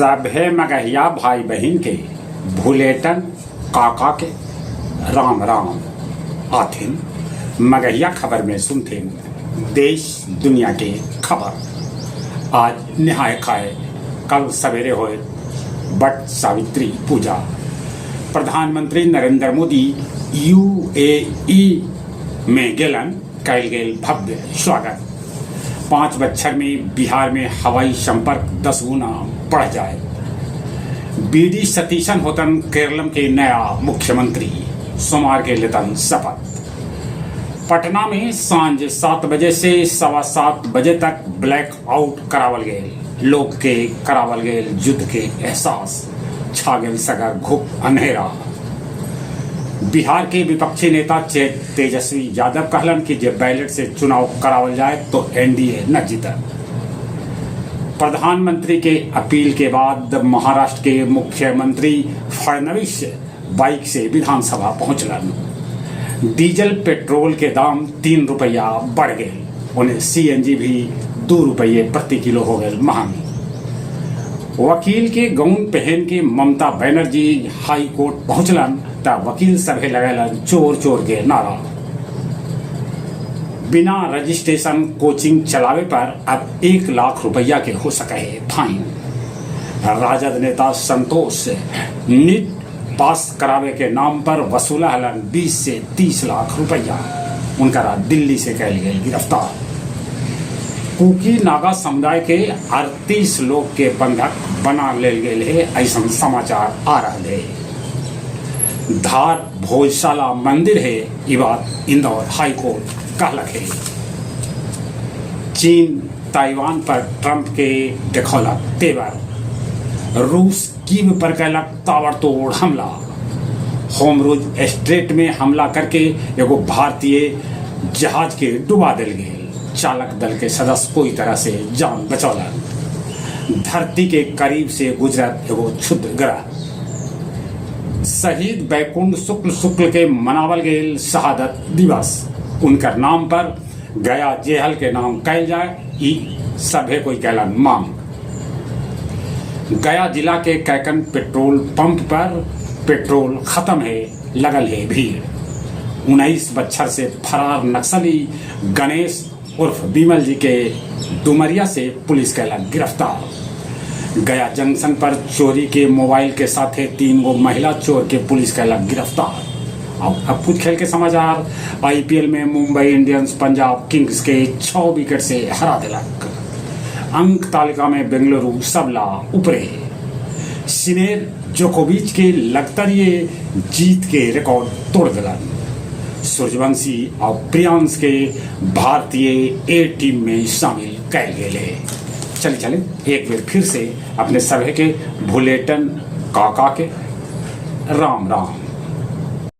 सभे मगहिया भाई बहिन के भुलेटन काका के राम राम। आथिन मगहिया खबर में सुनथिन देश दुनिया के खबर। आज निहाय खाए कल सवेरे होए बट सावित्री पूजा। प्रधानमंत्री नरेंद्र मोदी यूएई में गेलन, कैल गेल भव्य स्वागत। 5 बच्छर में बिहार में हवाई संपर्क 10 गुना बढ़ जाए। बीडी सतीशन होतन केरलम के नया मुख्यमंत्री, सोमवार के लेतन शपथ। पटना में सांझ 7 बजे से 7:15 बजे तक ब्लैक आउट करावल गेल। लोग के करावल गेल युद्ध के एहसास, छा गेल सगर घुप अंधेरा। बिहार के विपक्षी नेता तेजस्वी यादव कहलन कि जब बैलेट से चुनाव करावल जाए तो एनडीए न जीतत। प्रधानमंत्री के अपील के बाद महाराष्ट्र के मुख्यमंत्री फडणवीस बाइक से विधानसभा पहुंचलन। डीजल पेट्रोल के दाम 3 रुपया बढ़ गए, उन्हें सीएनजी भी 2 रुपये प्रति किलो हो गए महंगी। वकील के गाउन पहन के ममता बनर्जी हाई कोर्ट पहुंचलन त वकील सभे लगैलन चोर चोर के नारा। बिना रजिस्ट्रेशन कोचिंग चलावे पर अब 1 लाख रुपया के हो सके है फाइन। राजद नेता संतोष नीट पास करावे के नाम पर वसूला हलन 20 से 30 लाख रुपया, उनका दिल्ली से कैल गए गिरफ्तार। कुकी नागा समुदाय के 38 लोग के बंधक बना लेल गेल है, ऐसा समाचार आ रहा है। धार भोजशाला मंदिर है, ये बात इंदौर हाईकोर्ट कहलक है। चीन ताइवान पर ट्रंप के देखौलक तेवर, रूस कीव पर कैलक ताबड़तोड़ हमला। होर्मुज स्ट्रेट में हमला करके एगो भारतीय जहाज के डुबा दिल गए। चालक दल के सदस्य कोई तरह से जान बचौलन। धरती के करीब से गुजरत एगो क्षुद्र ग्रह। शहीद बैकुंठ शुक्ल शुक्ल के मनावल गेल शहादत दिवस, उनकर नाम पर गया जेहल के नाम कैल जाए, ई सभे कोई कैलन मांग। गया जिला के कैकन पेट्रोल पंप पर पेट्रोल खत्म है, लगल है भीड़। 19 बच्छर से फरार नक्सली गणेश उर्फ बीमल जी के डुमरिया से पुलिस कैला गिरफ्तार। गया जंक्शन पर चोरी के मोबाइल के साथ 3 गो महिला चोर के पुलिस कैला गिरफ्तार। अब कुछ खेल के समाचार। आईपीएल में मुंबई इंडियंस पंजाब किंग्स के 6 विकेट से हरा दिलक। अंक तालिका में बेंगलुरु सबला उपरे। सिनेर जोकोविच के लगतरिये जीत के रिकॉर्ड तोड़ दिलन। सूर्यवंशी और प्रियांश के भारतीय ए टीम में शामिल कैल गेले। चले चले एक बार फिर से अपने सभे के भुलेटन काका के राम राम।